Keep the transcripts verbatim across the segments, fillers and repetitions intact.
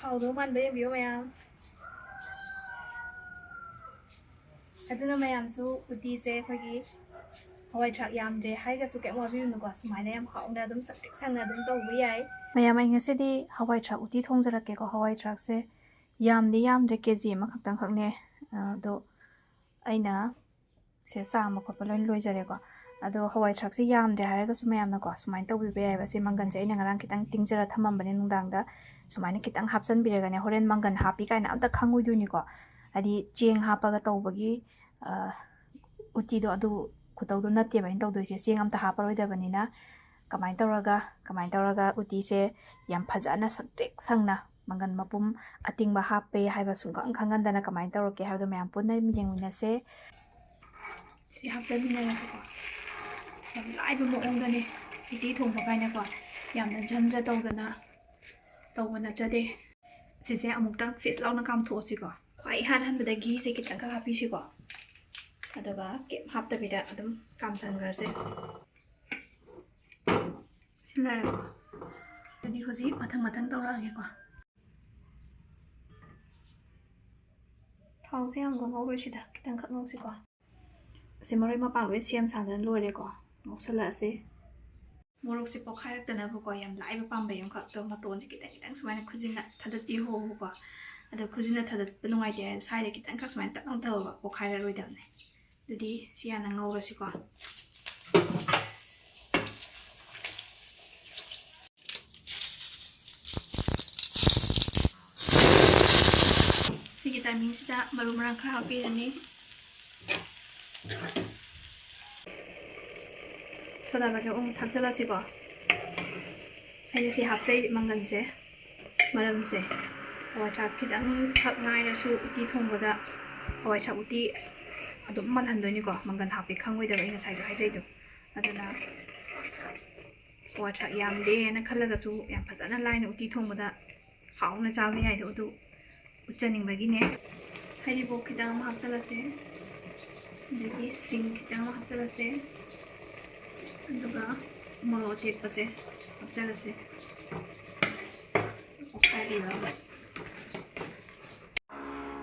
ꯍꯥꯎꯗꯧ ꯃꯥꯟꯕ ꯌꯦꯡꯕꯤꯌꯨ ꯃꯌꯥꯝ꯫ ꯑꯗꯨꯅ ꯃꯌꯥꯝꯁꯨ ꯎꯇꯤꯁꯦ ꯑꯩꯈꯣꯏꯒꯤ ꯍꯋꯥꯏ ꯊ꯭ꯔꯥꯛ ꯌꯥꯝꯗ꯭ꯔꯦ ꯍꯥꯏꯔꯒꯁꯨ ꯀꯩꯝ ꯋꯥꯕꯤꯔꯨꯅꯨꯀꯣ, ꯁꯨꯃꯥꯏꯅ ꯌꯥꯝ ꯍꯥꯎꯅ ꯑꯗꯨꯝ ꯁꯛꯇꯤꯛ ꯁꯪꯅ ꯑꯗꯨꯝ ꯇꯧꯕ ꯌꯥꯏ꯫ ꯃꯌꯥꯝ, ꯑꯩ ꯉꯁꯤꯗꯤ ꯍꯋꯥꯏ ꯊ꯭ꯔꯥꯛ ꯎꯇꯤ ꯊꯣꯡꯖꯔꯛꯀꯦꯀꯣ꯫ ꯍꯋꯥꯏ ꯊ꯭ꯔꯥꯛꯁꯦ ꯌꯥꯝꯗꯤ ꯌꯥꯝꯗ꯭ꯔꯦ, ꯀꯦ ꯖꯤ ꯑꯃꯈꯛꯇꯪꯈꯛꯅꯦ꯫ ꯑꯗꯣ ꯑꯩꯅ ꯁꯦ ꯆꯥꯝꯕ ꯈꯣꯠꯄ ꯂꯣꯏ ꯂꯣꯏꯖꯔꯦꯀꯣ꯫ ꯑꯗꯣ ꯍꯋꯥꯏ ꯊ꯭ꯔꯥꯛꯁꯦ ꯌꯥꯝꯗ꯭ꯔꯦ ꯍꯥꯏꯔꯒꯁꯨ ꯃꯌꯥꯝꯅꯀꯣ ꯁꯨꯃꯥꯏꯅ ꯇꯧꯕꯤꯕ ꯌꯥꯏꯑꯕ꯫ ꯁꯤ ꯃꯪꯒꯟꯁꯦ ꯑꯩꯅ ꯉꯔꯥꯡ ꯈꯤꯇꯪ ꯇꯤꯡꯖꯔ ꯊꯝꯃꯝꯕꯅꯦ ꯅꯨꯡꯗꯥꯡꯗ꯫ ꯁꯨꯃꯥꯏꯅ ꯈꯤꯇꯪ ꯍꯥꯞꯆꯤꯟꯕꯤꯔꯒꯅꯦ, ꯍꯣꯔꯦꯟ ꯃꯪꯒꯟ ꯍꯥꯞꯄꯤ ꯀꯥꯏꯅ ꯑꯝꯇ ꯈꯪꯉꯣꯏꯗꯣꯏꯅꯤꯀꯣ꯫ ꯍꯥꯏꯗꯤ ꯆꯦꯡ ꯍꯥꯞꯄꯒ ꯇꯧꯕꯒꯤ, ꯑ, ꯎꯇꯤꯗꯣ ꯑꯗꯨ ꯈꯨꯇꯧꯗꯣ ꯅꯠꯇꯦꯕ ꯑꯩꯅ ꯇꯧꯗꯣꯏꯁꯦ꯫ ꯆꯦꯡ ꯑꯝꯇ ꯍꯥꯞꯄꯔꯣꯏꯗꯕꯅꯤꯅ ꯀꯃꯥꯏꯅ ꯇꯧꯔꯒ, ꯀꯃꯥꯏꯅ ꯇꯧꯔꯒ ꯎꯇꯤꯁꯦ ꯌꯥꯝ ꯐꯖꯅ ꯁꯪꯇ꯭ꯔꯤꯛ ꯁꯪꯅ ꯃꯪꯒꯟ ꯃꯄꯨꯝ ꯑꯇꯤꯡꯕ ꯍꯥꯞꯄꯦ ꯍꯥꯏꯕ ꯁꯨꯡꯈꯪ ꯈꯪꯍꯟꯗꯅ ꯀꯃꯥꯏꯅ ꯇꯧꯔꯛꯀꯦ ꯍꯥꯏꯕꯗꯣ ꯃꯌꯥꯝ ꯄꯨꯟꯅ ꯌꯦꯡꯃꯤꯟꯅꯁꯦ꯫ ꯁꯤ ꯍꯥꯞꯆꯟꯃꯤꯟꯅꯔꯁꯤꯀꯣ꯫ ꯌꯥꯝ ꯂꯥꯏꯕ ꯃꯑꯣꯡꯗꯅꯦ ꯎꯇꯤ ꯊꯣꯡꯕ ꯀꯥꯏꯅꯀꯣ꯫ ꯌꯥꯝꯅ ꯖꯟꯖ ꯇꯧꯗꯅ ꯇꯧꯕ ꯅꯠꯆꯗꯦ꯫ ꯁꯤꯁꯦ ꯑꯃꯨꯛꯇꯪ ꯐꯤꯁ ꯂꯥꯎꯅ ꯀꯥꯝꯊꯣꯛꯑꯁꯤꯀꯣ꯫ ꯈ꯭ꯋꯥꯏ ꯏꯍꯥꯟ ꯍꯥꯟꯕꯗ ꯘꯤꯁꯦ ꯈꯤꯇꯪꯈꯛ ꯍꯥꯞꯄꯤꯁꯤꯀꯣ꯫ ꯑꯗꯨꯒ ꯀꯩꯝ ꯍꯥꯞꯇꯕꯤꯗ ꯑꯗꯨꯝ ꯀꯥꯝꯁꯟꯈ꯭ꯔꯁꯦ꯫ ꯁꯤ ꯂꯩꯔꯦꯀꯣ꯫ ꯑꯗꯨꯗꯤ ꯍꯧꯖꯤꯛ ꯃꯊꯪ ꯃꯊꯪ ꯇꯧꯔꯛꯑꯒꯦꯀꯣ꯫ ꯊꯥꯎꯁꯦ ꯌꯥꯝ ꯉꯧꯔꯣꯏꯁꯤꯗ, ꯈꯤꯇꯪꯈꯛ ꯉꯧꯁꯤꯀꯣ꯫ ꯑꯁꯤ ꯃꯔꯣꯏ ꯃꯄꯥꯡ ꯂꯣꯏ ꯁꯦꯝ ꯁꯥꯗꯅ ꯂꯣꯏꯔꯦꯀꯣ꯫ ꯉꯧꯁꯜꯂꯛꯑꯁꯦ꯫ ꯃꯣꯔꯣꯛꯁꯦ ꯄꯣꯛꯈꯥꯏꯔꯛꯇꯅꯕꯀꯣ, ꯌꯥꯝ ꯂꯥꯏꯕ ꯄꯥꯝꯕꯩ ꯑꯃꯈꯛꯇꯣ, ꯃꯇꯣꯟꯁꯦ ꯈꯤꯇꯪ ꯈꯤꯇꯪ ꯁꯨꯃꯥꯏꯅ ꯈꯨꯖꯤꯟꯅ ꯊꯥꯗꯠꯄꯤꯍꯧꯕꯀꯣ꯫ ꯑꯗꯣ ꯈꯨꯖꯤꯟꯅ ꯊꯥꯗꯠꯄ ꯅꯨꯡꯉꯥꯏꯇꯦ ꯍꯥꯏꯔꯁꯨ ꯁꯥꯏꯗ ꯈꯤꯇꯪꯈꯛ ꯁꯨꯃꯥꯏꯅ ꯇꯛ ꯂꯥꯎ ꯇꯧꯔꯒ ꯄꯣꯛꯈꯥꯏꯔꯔꯣꯏꯗꯕꯅꯦ꯫ ꯑꯗꯨꯗꯤ ꯁꯤ ꯍꯥꯟꯅ ꯉꯧꯔꯁꯤꯀꯣ꯫ ꯁꯤꯒꯤ ꯇꯥꯏꯃꯤꯡꯁꯤꯗ ꯃꯔꯨ ꯃꯔꯥꯡ ꯈꯔ ꯍꯥꯞꯄꯤꯔꯅꯤ꯫ ꯁꯣꯗꯥ ꯕꯥꯏꯒꯞ ꯑꯃꯨꯛ ꯊꯥꯛꯆꯜꯂꯁꯤꯀꯣ꯫ ꯑꯩꯅ ꯁꯤ ꯍꯥꯞꯆꯩ ꯃꯪꯒꯟꯁꯦ, ꯃꯔꯝꯁꯦ ꯍꯋꯥꯏ ꯊ꯭ꯔꯥꯛ ꯈꯤꯇꯪꯈꯛ ꯉꯥꯏꯔꯁꯨ ꯎꯇꯤ ꯊꯣꯡꯕꯗ ꯍꯋꯥꯏ ꯊ꯭ꯔꯥꯛ ꯎꯇꯤ ꯑꯗꯨꯝ ꯃꯥꯜꯍꯟꯗꯣꯏꯅꯤꯀꯣ, ꯃꯪꯒꯟ ꯍꯥꯞꯄꯤ ꯈꯪꯉꯣꯏꯗꯕ ꯑꯩ ꯉꯁꯥꯏꯗꯣ ꯍꯥꯏꯖꯩꯗꯣ꯫ ꯑꯗꯨꯅ ꯍꯋꯥꯏ ꯊ꯭ꯔꯥꯛ ꯌꯥꯝꯗꯦꯅ ꯈꯜꯂꯒꯁꯨ ꯌꯥꯝ ꯐꯖꯅ ꯂꯥꯏꯅ ꯎꯇꯤ ꯊꯣꯡꯕꯗ ꯍꯥꯎꯅ ꯆꯥꯕ ꯌꯥꯏꯗꯣ ꯑꯗꯨ ꯎꯠꯆꯅꯤꯡꯕꯒꯤꯅꯦ꯫ ꯍꯩꯔꯤꯕꯣꯞ ꯈꯤꯇꯪ ꯑꯃ ꯍꯥꯞꯆꯜꯂꯁꯦ꯫ ꯑꯗꯒꯤ ꯁꯤꯡ ꯈꯤꯇꯪ ꯑꯃ ꯍꯥꯞꯆꯜꯂꯁꯦ꯫ ꯑꯗꯨꯒ ꯃꯣꯔꯣꯛ ꯑꯇꯦꯛꯄꯁꯦ ꯍꯥꯞꯆꯜꯂꯁꯦ꯫ ꯑꯣꯠꯈꯥꯏꯕꯤꯔꯒ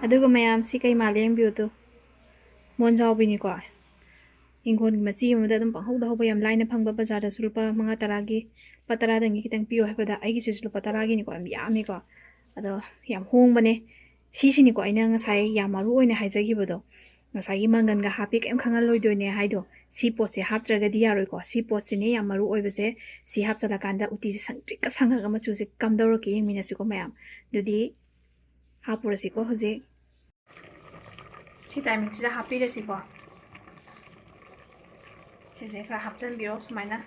ꯑꯗꯨꯒ ꯃꯌꯥꯝꯁꯤ ꯀꯩ ꯃꯥꯜꯂꯦ ꯌꯦꯡꯕꯤꯌꯨ ꯇꯨ꯫ ꯃꯣꯟꯖꯥꯎꯕꯤꯅꯤꯀꯣ꯫ ꯍꯤꯡꯒꯣꯜꯒꯤ ꯃꯆꯤ ꯑꯃꯗ ꯑꯗꯨꯝ ꯄꯪꯍꯧꯗ ꯍꯧꯕ, ꯌꯥꯝ ꯂꯥꯏꯅ ꯐꯪꯕ, ꯕꯖꯥꯔꯗꯁꯨ ꯂꯨꯄꯥ ꯃꯉꯥ ꯇꯔꯥꯒꯤ, ꯂꯨꯄꯥ ꯇꯔꯥꯗꯪꯒꯤ ꯈꯤꯇꯪ ꯄꯤꯌꯣ ꯍꯥꯏꯕꯗ ꯑꯩꯒꯤꯁꯤꯁꯨ ꯂꯨꯄꯥ ꯇꯔꯥꯒꯤꯅꯤꯀꯣ, ꯌꯥꯝ ꯌꯥꯝꯃꯤꯀꯣ꯫ ꯑꯗꯣ ꯌꯥꯝ ꯍꯣꯡꯕꯅꯦ꯫ ꯁꯤꯁꯤꯅꯤꯀꯣ ꯑꯩꯅ ꯉꯁꯥꯏ ꯌꯥꯝ ꯃꯔꯨ ꯑꯣꯏꯅ ꯍꯥꯏꯖꯈꯤꯕꯗꯣ꯫ ꯉꯁꯥꯏꯒꯤ ꯃꯪꯒꯟꯒ ꯍꯥꯞꯄꯤ ꯀꯩꯝ ꯈꯪꯍꯜꯂꯣꯏꯗꯣꯏꯅꯦ ꯍꯥꯏꯗꯣ꯫ ꯁꯤ ꯄꯣꯠꯁꯦ ꯍꯥꯞꯇ꯭ꯔꯒꯗꯤ ꯌꯥꯔꯣꯏꯀꯣ꯫ ꯁꯤ ꯄꯣꯠꯁꯤꯅꯦ ꯌꯥꯝ ꯃꯔꯨ ꯑꯣꯏꯕꯁꯦ꯫ ꯁꯤ ꯍꯥꯞꯆꯜꯂꯀꯥꯟꯗ ꯎꯇꯤꯁꯦ ꯁꯪꯇ꯭ꯔꯤꯛꯀ ꯁꯪꯉꯒ ꯃꯆꯨꯁꯦ ꯀꯝꯗꯧꯔꯛꯀꯦ ꯌꯦꯡꯃꯤꯟꯅꯁꯤꯀꯣ ꯃꯌꯥꯝ꯫ ꯑꯗꯨꯗꯤ ꯍꯥꯞꯄꯨꯔꯁꯤꯀꯣ ꯍꯧꯖꯤꯛ꯫ ꯁꯤ ꯇꯥꯏꯃꯤꯡꯁꯤꯗ ꯍꯥꯞꯄꯤꯔꯁꯤꯀꯣ꯫ ꯁꯤꯁꯦ ꯈꯔ ꯍꯥꯞꯆꯤꯟꯕꯤꯔꯣ ꯁꯨꯃꯥꯏꯅ,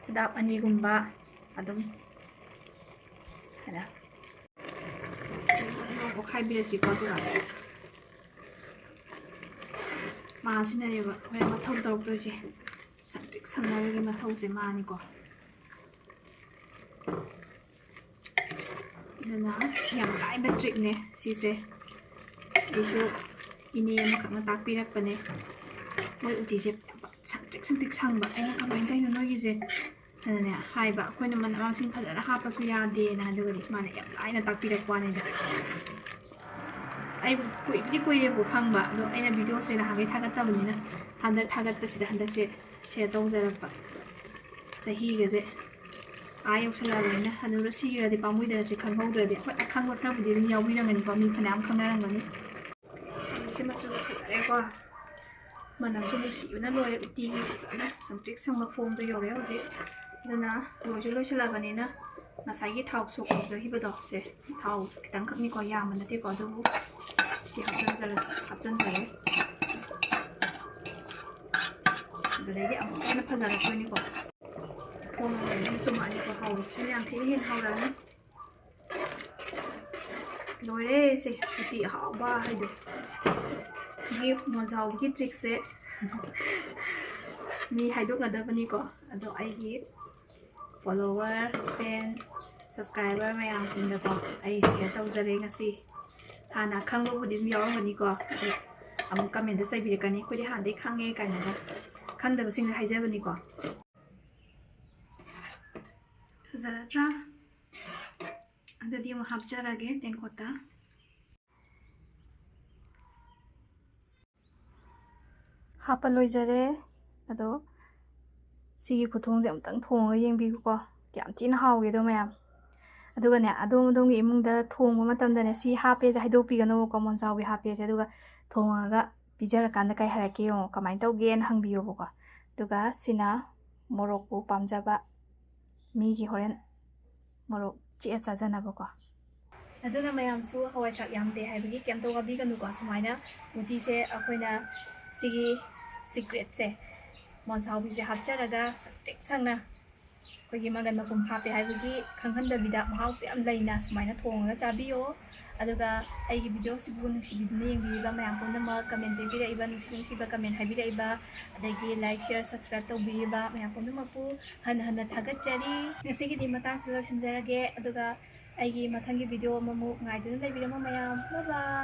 ꯈꯨꯗꯥꯞ ꯑꯅꯤꯒꯨꯝꯕ ꯑꯗꯨꯝ ꯍꯥꯏꯅ꯫ ꯁꯤ ꯂꯣꯏꯅꯃꯛ ꯑꯣꯠꯈꯥꯏꯕꯤꯔꯁꯤꯀꯣ꯫ ꯑꯗꯨꯒ ꯃꯥꯁꯤꯅꯅꯦꯕ ꯍꯣꯔꯦꯟ ꯃꯊꯧ ꯇꯧꯔꯛꯇꯣꯏꯁꯦ꯫ ꯁꯪꯇ꯭ꯔꯤꯛ ꯁꯪꯅꯕꯒꯤ ꯃꯊꯧꯁꯦ ꯃꯥꯅꯤꯀꯣ꯫ ꯑꯗꯨꯅ ꯌꯥꯝ ꯂꯥꯏꯕ ꯇ꯭ꯔꯤꯛꯅꯦ ꯁꯤꯁꯦ꯫ ꯑꯩꯁꯨ ꯏꯅꯦ ꯑꯃꯈꯛꯅ ꯇꯥꯛꯄꯤꯔꯛꯄꯅꯦ꯫ ꯃꯣꯏ ꯎꯇꯤꯁꯦ ꯁꯪꯇ꯭ꯔꯤꯛ ꯁꯪꯇ꯭ꯔꯤꯛ ꯁꯪꯕ꯫ ꯑꯩꯅ "ꯀꯃꯥꯏꯅ ꯇꯧꯔꯤꯅꯣ ꯅꯣꯏꯒꯤꯁꯦ?" ꯍꯥꯏꯅꯅꯦ ꯍꯥꯏꯕ꯫ ꯑꯩꯈꯣꯏꯅ ꯃꯅꯥ ꯃꯁꯤꯡ ꯐꯖꯅ ꯍꯥꯞꯄꯁꯨ ꯌꯥꯗꯦꯅ꯫ ꯑꯗꯨꯒꯗꯤ ꯃꯥꯅ ꯌꯥꯝ ꯂꯥꯏꯅ ꯇꯥꯛꯄꯤꯔꯛꯄ ꯋꯥꯅꯤꯗ꯫ ꯑꯩ ꯀꯨꯏꯕꯨꯗꯤ ꯀꯨꯏꯔꯦꯕꯀꯣ ꯈꯪꯕ, ꯑꯗꯣ ꯑꯩꯅ ꯚꯤꯗꯤꯑꯣꯁꯦ ꯅꯍꯥꯟꯈꯩ ꯊꯥꯒꯠꯇꯕꯅꯤꯅ ꯍꯟꯗꯛ ꯊꯥꯒꯠꯄꯁꯤꯗ ꯍꯟꯗꯛꯁꯦ ꯁꯤꯌꯔ ꯇꯧꯖꯔꯛꯄ꯫ ꯆꯍꯤꯒꯁꯦ ꯑꯥ ꯌꯧꯁꯜꯂꯛꯑꯕꯅꯤꯅ ꯍꯅꯨꯔ ꯁꯤꯈ꯭ꯔꯗꯤ ꯄꯥꯝꯃꯨꯏꯗꯅ ꯁꯤ ꯈꯪꯍꯧꯗ꯭ꯔꯗꯤ꯫ ꯍꯣꯏ, ꯑꯈꯪꯕ ꯈꯔꯕꯨꯗꯤ ꯑꯗꯨꯝ ꯌꯥꯎꯕꯤꯔꯝꯒꯅꯤꯀꯣ, ꯃꯤ ꯐꯅꯌꯥꯝ ꯈꯪꯅꯔꯝꯒꯅꯤ꯫ ꯁꯤ ꯃꯆꯨꯒ ꯐꯖꯔꯦꯀꯣ꯫ ꯃꯅꯝꯁꯨ ꯅꯨꯡꯁꯤꯕꯅ ꯂꯣꯏꯔꯦ꯫ ꯎꯇꯤꯒꯤ ꯐꯖꯅ ꯁꯪꯇ꯭ꯔꯤꯛ ꯁꯪꯕ ꯐꯣꯝꯗꯣ ꯌꯧꯔꯦ ꯍꯧꯖꯤꯛ꯫ ꯑꯗꯨꯅ ꯂꯣꯏꯁꯨ ꯂꯣꯏꯁꯤꯜꯂꯕꯅꯤꯅ ꯉꯁꯥꯏꯒꯤ ꯊꯥꯎ ꯁꯣꯛ ꯇꯧꯖꯈꯤꯕꯗꯣ, ꯁꯦ ꯊꯥꯎ ꯈꯤꯇꯪꯈꯛꯅꯤꯀꯣ, ꯌꯥꯝꯕ ꯅꯠꯇꯦꯀꯣ, ꯑꯗꯨꯕꯨ ꯁꯤ ꯍꯥꯞꯆꯤꯟꯖꯔ-, ꯍꯥꯞꯆꯤꯟꯖꯔꯦ꯫ ꯑꯗꯨꯗꯩꯗꯤ ꯑꯃꯨꯛꯀ ꯍꯦꯟꯅ ꯐꯖꯔꯛꯇꯣꯏꯅꯤꯀꯣ꯫ ꯐꯣꯝ ꯑꯃ ꯑꯗꯨꯝ ꯆꯨꯝꯃꯛꯑꯅꯤꯀꯣ, ꯍꯥꯎꯕꯁꯤꯅ ꯌꯥꯝ ꯊꯤꯅ ꯍꯦꯟꯅ ꯍꯥꯎꯔꯛꯑꯅꯤ꯫ ꯂꯣꯏꯔꯦ ꯁꯦ, ꯎꯇꯤ ꯑꯍꯥꯎꯕ ꯍꯥꯏꯗꯣ꯫ ꯁꯤꯒꯤ ꯃꯣꯟꯖꯥꯎꯒꯤ ꯇ꯭ꯔꯤꯛꯁꯦ ꯃꯤ ꯍꯥꯏꯗꯣꯛꯅꯗꯕꯅꯤꯀꯣ, ꯑꯗꯣ ꯑꯩꯒꯤ ꯐꯣꯂꯣꯋꯔ, ꯐꯦꯟ, ꯁꯕꯁꯀ꯭ꯔꯥꯏꯕꯔ ꯃꯌꯥꯝꯁꯤꯡꯗꯀꯣ ꯑꯩ ꯁꯤꯌꯔ ꯇꯧꯖꯔꯦ ꯉꯁꯤ꯫ ꯍꯥꯟꯅ ꯈꯪꯕꯕꯨꯗꯤ ꯑꯗꯨꯝ ꯌꯥꯎꯔꯝꯒꯅꯤꯀꯣ, ꯑꯗꯣ ꯑꯃꯨꯛ ꯀꯃꯦꯟꯗ ꯆꯩꯕꯤꯔꯛꯀꯅꯤ, "ꯑꯩꯈꯣꯏꯗꯤ ꯍꯥꯟꯅꯗꯩ ꯈꯪꯉꯦ" ꯀꯥꯏꯅꯀꯣ꯫ ꯈꯪꯗꯕꯁꯤꯡꯗ ꯍꯥꯏꯖꯕꯅꯤꯀꯣ꯫ ꯐꯖꯔꯗ꯭ꯔꯥ? ꯑꯗꯨꯗꯤ ꯑꯃꯨꯛ ꯍꯥꯞꯆꯔꯒꯦ ꯇꯦꯡꯀꯣꯠꯇ꯫ ꯍꯥꯞꯄ ꯂꯣꯏꯖꯔꯦ꯫ ꯑꯗꯣ ꯁꯤꯒꯤ ꯈꯨꯊꯣꯡꯁꯦ ꯑꯃꯨꯛꯇꯪ ꯊꯣꯡꯉꯒ ꯌꯦꯡꯕꯤꯌꯨꯀꯣ꯫ ꯌꯥꯝ ꯊꯤꯅ ꯍꯥꯎꯋꯦ ꯑꯗꯣ ꯃꯌꯥꯝ꯫ ꯑꯗꯨꯒꯅꯦ, ꯑꯗꯣꯝ ꯑꯗꯣꯝꯒꯤ ꯏꯃꯨꯡꯗ ꯊꯣꯡꯕ ꯃꯇꯝꯗꯅꯦ, ꯁꯤ ꯍꯥꯞꯄꯦꯁꯦ ꯍꯥꯏꯗꯣꯛꯄꯤꯒꯅꯨꯕꯀꯣ, ꯃꯣꯟꯖꯥꯎꯕꯤ ꯍꯥꯞꯄꯦꯁꯦ꯫ ꯑꯗꯨꯒ ꯊꯣꯡꯉꯒ ꯄꯤꯖꯔꯀꯥꯟꯗ ꯀꯩ ꯍꯥꯏꯔꯛꯀꯦ ꯌꯦꯡꯉꯣ, ꯀꯃꯥꯏꯅ ꯇꯧꯒꯦꯅ ꯍꯪꯕꯤꯌꯣꯕꯀꯣ꯫ ꯑꯗꯨꯒ ꯁꯤꯅ ꯃꯣꯔꯣꯛꯄꯨ ꯄꯥꯝꯖꯕ ꯃꯤꯒꯤ ꯍꯣꯔꯦꯟ ꯃꯣꯔꯣꯛ ꯆꯤꯛꯑ ꯆꯥꯖꯅꯕꯀꯣ꯫ ꯑꯗꯨꯅ ꯃꯌꯥꯝꯁꯨ ꯍꯋꯥꯏ ꯊ꯭ꯔꯥꯛ ꯌꯥꯝꯗꯦ ꯍꯥꯏꯕꯒꯤ ꯀꯩꯝꯇ ꯋꯥꯕꯤꯒꯅꯨꯀꯣ꯫ ꯁꯨꯃꯥꯏꯅ ꯎꯇꯤꯁꯦ ꯑꯩꯈꯣꯏꯅ ꯁꯤꯒꯤ ꯁꯤꯀ꯭ꯔꯦꯠꯁꯦ, ꯃꯣꯟꯁꯥꯎꯕꯤꯁꯦ ꯍꯥꯞꯆꯔꯒ ꯁꯪꯇ꯭ꯔꯤꯛ ꯁꯪꯅ ꯑꯩꯈꯣꯏꯒꯤ ꯃꯪꯒꯟ ꯃꯄꯨꯝ ꯍꯥꯞꯄꯦ ꯍꯥꯏꯕꯒꯤ ꯈꯪꯍꯟꯗꯕꯤꯗ ꯃꯍꯥꯎꯁꯨ ꯌꯥꯝ ꯂꯩꯅ ꯁꯨꯃꯥꯏꯅ ꯊꯣꯡꯉꯒ ꯆꯥꯕꯤꯌꯣ꯫ ꯑꯗꯨꯒ ꯑꯩꯒꯤ ꯚꯤꯗꯤꯑꯣꯁꯤꯕꯨ ꯅꯨꯡꯁꯤꯕꯤꯗꯨꯅ ꯌꯦꯡꯕꯤꯔꯤꯕ ꯃꯌꯥꯝ ꯄꯨꯝꯅꯃꯛ, ꯀꯃꯦꯟ ꯄꯤꯕꯤꯔꯛꯏꯕ, ꯅꯨꯡꯁꯤ ꯅꯨꯡꯁꯤꯕ ꯀꯃꯦꯟ ꯍꯥꯏꯕꯤꯔꯛꯏꯕ, ꯑꯗꯒꯤ like, share, subscribe ꯇꯧꯕꯤꯔꯤꯕ ꯃꯌꯥꯝ ꯄꯨꯝꯅꯃꯛꯄꯨ ꯍꯟꯅ ꯍꯟꯅ ꯊꯥꯒꯠꯆꯔꯤ꯫ ꯉꯁꯤꯒꯤꯗꯤ ꯃꯇꯥꯡꯁꯤꯗ ꯂꯣꯏꯁꯤꯟꯖꯔꯒꯦ, ꯑꯗꯨꯒ ꯑꯩꯒꯤ ꯃꯊꯪꯒꯤ ꯚꯤꯗꯤꯑꯣ ꯑꯃꯃꯨꯛ ꯉꯥꯏꯗꯨꯅ ꯂꯩꯕꯤꯔꯝꯃꯣ ꯃꯌꯥꯝ꯫ Bye bye꯫